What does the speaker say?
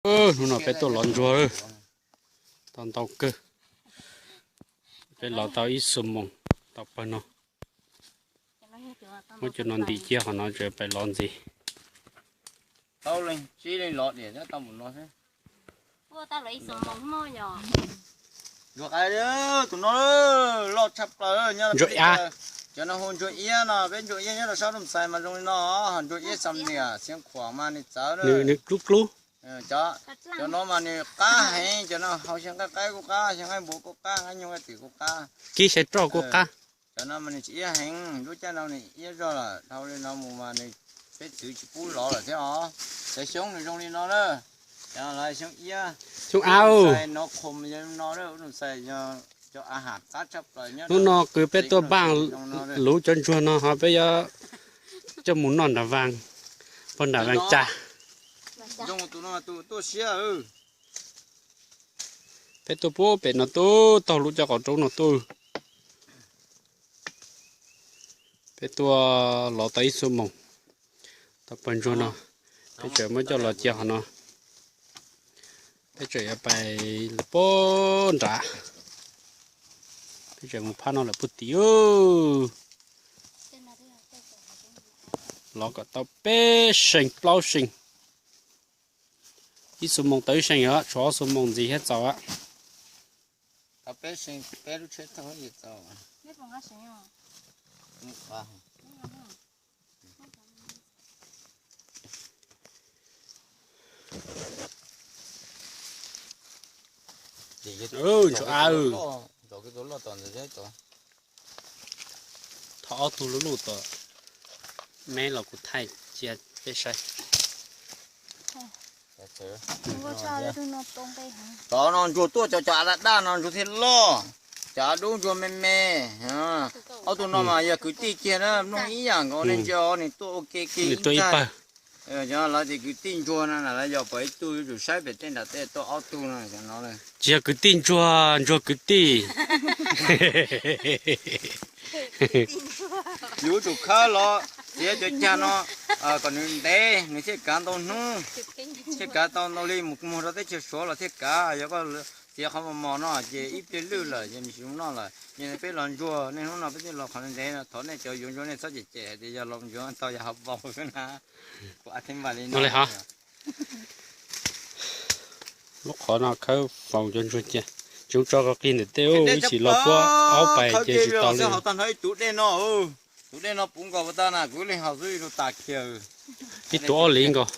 Hnub no peb tuaj lov ntsuag, tau ntau kawg. Peb lov tau ib xuab moos tau pawg no. Muab cov no ntim cia qhov no tseem pais lov ntxiv. Tau leej tsis leej lov diam tau mus no xwb. Ua tau lawv ib xuab moos hmo yom. Ntsuag qab, tus no loj tshaj plaws nyob Ntsuag Iab. Cov no hu ntsuag iab no, peb ntsuag iab nyob rau sab Looj Xais mas zoo li no, ntsuag iab xam niam xiav khuam mas nws txawv na. Nws klub klub. Cov no mas nws qab heev, cov no hau xyoo nqaij qaib kuj qab, xyoo nqaij npua kuj qab, nqaij nyoog nqaij twm kuj qab. Kib xyoo roj kuj qab. Cov no mas nws tsis iab heev, lub caij no nws iab zog lawm, dhau li no mus mas nws peb txwv tsis pub lov lawm thiab os. Cov xyoob nws zoo li no na, cov no lawv xyoob iab. Xyoob ab. No khum yog no, no cov a ham qab tshaj plaws nyob. Hnub no kwv peb tuaj npaj luv cov ntsuag no ho peb yuav coj mus noj nram Vaas, pog nram Vaas Cas. Zoo tus no tus tuaj siab. Peb tuaj puag pem no tuaj taug lub cov qaum roob no tuaj. Peb tuaj lov tau ib xuab moos tau pawg ntsuag no. Peb tseem muab coj los cia qhov no. Peb tseem yuav pais puag nrad. Peb tseem mus phab no lawm puag tim. Lov kom tau peb seem plaub seem. Ib xuab moos tau ib seem os, tshuav ob xuab moos ntxiv thiab txaus. Tau peb seem, peb lub tsheb thauj txaus. Ntsuag ab. Thov ob tug lub luj tom me los kuv thaij cia peb saib. Cov no ntsuag tuaj cov, cov av daj daj no ntsuag thiaj loj, cov av dub ntsuag me me. Ob tug no mas yog kwv tij kiag na, mloog ib yam nkaus ne, ntsia nws tuaj ua ke kiag ib pawg. Lawv tias kwv tij ntsuag no na, lawv yog pom ib tug yuav tsum saib pem tej nram tej tuaj ob tug no. Tsis yog kwv tij ntsuag, ntsuag kwv tij. Yuav tsum khawb los txiav cov cag no kom nws ntev, nws thiaj kav ntau hnub, thiaj kav tau ntau li, mus muag rau teb chaws Suav los thiaj kav. Yog koj txiav qhov mos mos no ces ib pliag lwj lawm ces nws tsis zoo noj lawm. Yog peb los ntsuag, nej hnub no peb twb los qhov ntev no, thov nej cov yuav ntsuag nej txhob cem cem hais tias yog los ntsuag tau yog hauv paus xwb na. Kuv a thib npam li no. Lub qhov no khawb faus cov ntsuag cia, tsis tso qhov qig ntawm tej, ib sim los puab aub pais ces tsis tau li. Tus dej no, tus dej no puv nkaus puas tau na, kuv leej haus xwb rau tas kiag. Ib tus ob liv nkaus.